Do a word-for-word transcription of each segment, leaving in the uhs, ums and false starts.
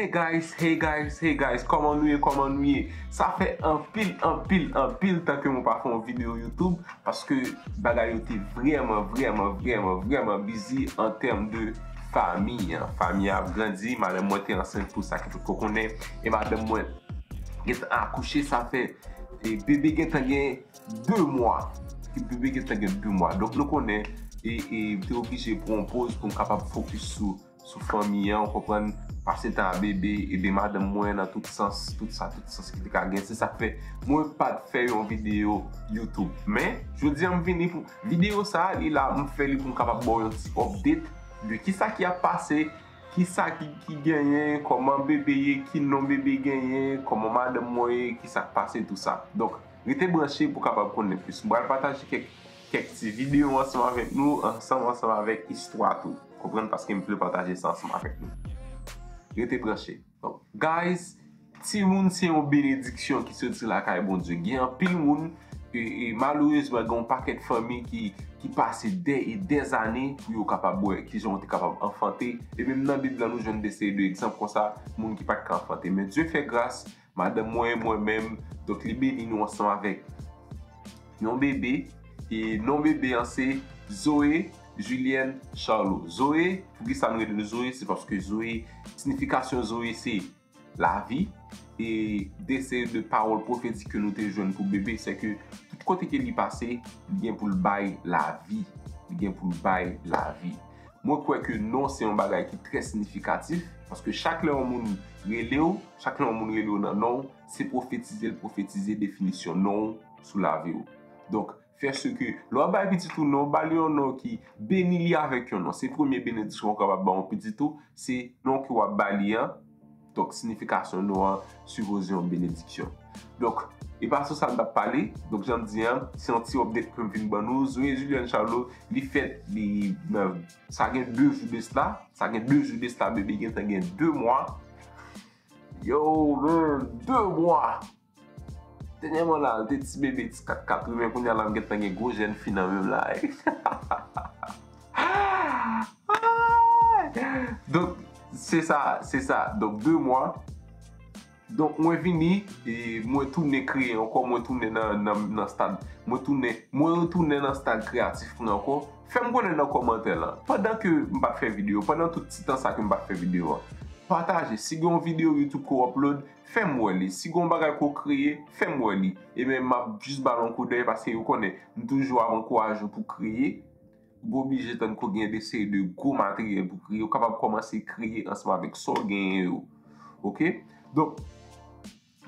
Hey guys, hey guys, hey guys, kòman nou ye, kòman nou ye? Sa fè anpil, anpil, anpil tan ke mwen pa fè yon videyo YouTube, paske bagay yo te vrèman, vrèman, vrèman, vrèman bizi an tèm de fami. Fami a ap grandi, madanm mwen te ansent pou sa ki tout ko konnen, e madanm mwen gentan akouche, sa fè e bebe gentan gen de mwa. Bebe gentan gen de mwa. Donk nou konnen e, e te oblije pran yon poz pou m kapab fokis sou sou fanmi an, ou konprann, pase tan a bebe, ede madanm mwen nan tout sans, tout sa, tout sans ki te ka gen. Se sa k fè mwen pa t fè yon videyo YouTube. Men, jodi a m vini pou videyo sa a, li la, m fè li pou m kapab ba w yon ti update de kisa ki ap pase, kisa ki, ki genyen, kòman bebe ye, ki non bebe genyen, kòman madanm mwen ye, kisa k pase, tou sa. Donk, rete branche pou kapab konnen plis. M pral pataje kèk, kèk ti videyo ansanm avèk nou, ansanm, ansanm avèk istwa tou. Konprann? Paske m vle pataje sa ansanm avèk nou. Rete branche. Donk, guys, timoun se yon benediksyon ki soti lakay Bondye. Gen anpil moun, e, e malerezman, gen yon pakèt fanmi ki, ki pase dè e dè zane pou yo kapab wè kijan yo te kapab anfante. E menm nan Bib la, nou jwenn de seri de egzanp konsa, moun ki pa t ka anfante. Men Dye fè gras, madanm mwen, mwen menm, donk li beni nou ansanm avèk yon bebe, e non bebe an se Zoé Julienne Charlot. Zoé, poukisa nou rele l Zoé? Se paske Zoé, siyifikasyon Zoé se lavi, e de seri de pawòl pwofetik ke nou te jwenn pou bebe, se ke tout kote ke li pase, li gen pou l bay lavi. Li gen pou l bay lavi. Mwen kwè ke non se yon bagay ki trè siyifikatif, paske chak lè yon moun rele w, chak lè yon moun rele w nan non w, se pwofetize l pwofetize definisyon non w sou lavi w. Donk, fè si ke lè w ap bay pitit ou non, ba li yon non ki beni li avèk yon non. Se premye benediksyon w kapab ba yon pitit ou, se non ke w ap ba li an. Donk, siyifikasyon non an sipoze yon benediksyon. Donk, e pa sou sa m t ap pale. Donk, jan m di an, se yon ti update ke m vin ban nou. Zoé Julienne Charlot, li fèt, li nan, sa gen de jou de sla. Sa gen de jou de sla, bebe gentan gen de mwa. Yo, man, de mwa! Dènyèman la, l te ti bebe, ti kat kat wi, men kounye a la, m gentan gen gwo jèn fi nan men m la. Donk, se sa, se sa. Donk, de mwa. Donk, mwen vini, e mwen tounen kreye ankò, mwen tounen nan, nan, nan stad. Mwen tounen, mwen retounen nan stad kreyatif mwen ankò. Fè m konnen nan kòmantè lan. Pandan ke m pa t fè videyo, pandan tout ti tan sa ke m pa t fè videyo an, pataje. Si gen yon videyo YouTube ke w upload, fè m wè li. Si gen yon bagay ke w kreye, fè m wè li. E men m ap jis ba l yon koudèy paske ou konnen, m toujou ap ankouraje w pou kreye. Ou pa oblije tann ke w gen de seri de gwo materyèl pou kreye. Ou kapab kòmanse kreye ansanm avèk sa w genyen yo. Oke? Donk,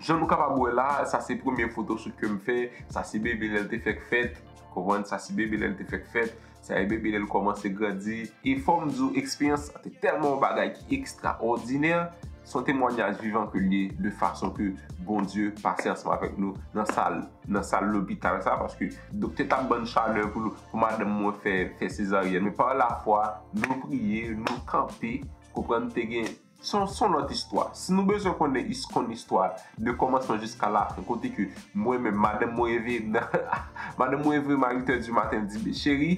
jan nou kapab wè la, sa se premye photoshoot ke m fè. Sa se bebe lè l te fèk fèt. Konprann? Sa se bebe lè l te fèk fèt. Sa e bebe lè l kòmanse grandi. E fò m di w, eksperyans sa te tèlman yon bagay ki ekstraòdinè. Se yon temwayaj vivan ke l ye de fason ke Bondye pase ansanm avèk nou nan sal, nan sal lopital sa, paske doktè t ap ban n chalè pou, pou madanm mwen fè, fè sezaryèn. Men pa lafwa, nou priye, nou kanpe, konprann, te gen Se yon, se yon lòt istwa. Si nou bezwen konnen is-, konn istwa de kòmansman jiska lafen, kote ke mwen menm, madanm mwen reveye m nan, madanm mwen reveye m a uit è di maten, m di, "Cheri,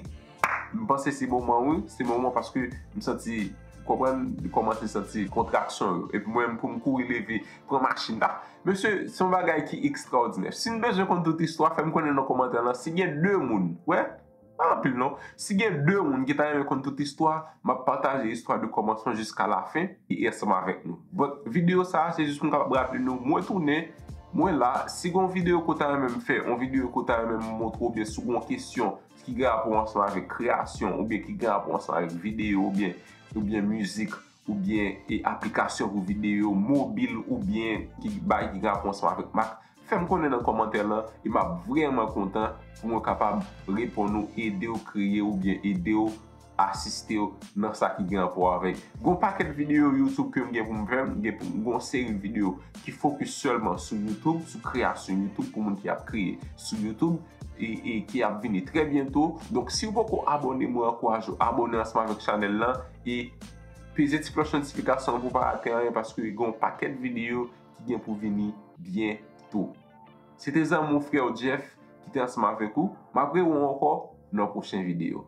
m panse se moman, wi, se moman paske m santi, konprann, m kòmanse santi kontraksyon yo." Epi mwen menm pou m kouri leve, pran machin, ta. Mesye, se yon bagay ki ekstraòdinè. Si n bezwen konn tout istwa, fè m konnen nan kòmantè lan. Si gen de moun, wè, Pa anpil non. Si gen de moun ki ta renmen konn tout istwa, m ap pataje istwa de kòmansman jiska lafen e ansanm avèk nou. But videyo sa a, se jis pou m kapab raple nou, mwen tounen, mwen la. Si gen yon videyo ke w ta renmen m fè, yon videyo ke w ta renmen m montre w, oubyen si w gen yon kesyon ki gen rapò ansanm avèk kreyasyon, oubyen ki gen rapò ansanm avèk videyo, oubyen, oubyen mizik, oubyen, e, aplikasyon pou videyo, mobil, oubyen ki bay ki gen rapò ansanm avèk mak, fè m konnen nan kòmantè lan, e m ap vrèman kontan pou mwen kapab reponn ou, ede w kreye oubyen ede w asiste w nan sa ki gen rapò avèk. Gon pakèt videyo YouTube ke m gen pou m fè, m gen pou m gon seri videyo ki fokis sèlman sou YouTube, sou kreyasyon YouTube pou moun ki ap kreye sou YouTube e, e ki ap vini trè byento. Donk, si w poko abòne, mwen ankouraje w abòne ansanm avèk chanèl lan e peze ti klòch notifikasyon an pou w pa rate anyen, paske gen yon pakèt videyo ki gen pou vini byento. Se te zanmi w, frè w Jeff ki te ansanm avèk ou. M ap rewè w ankò nan pwochen videyo.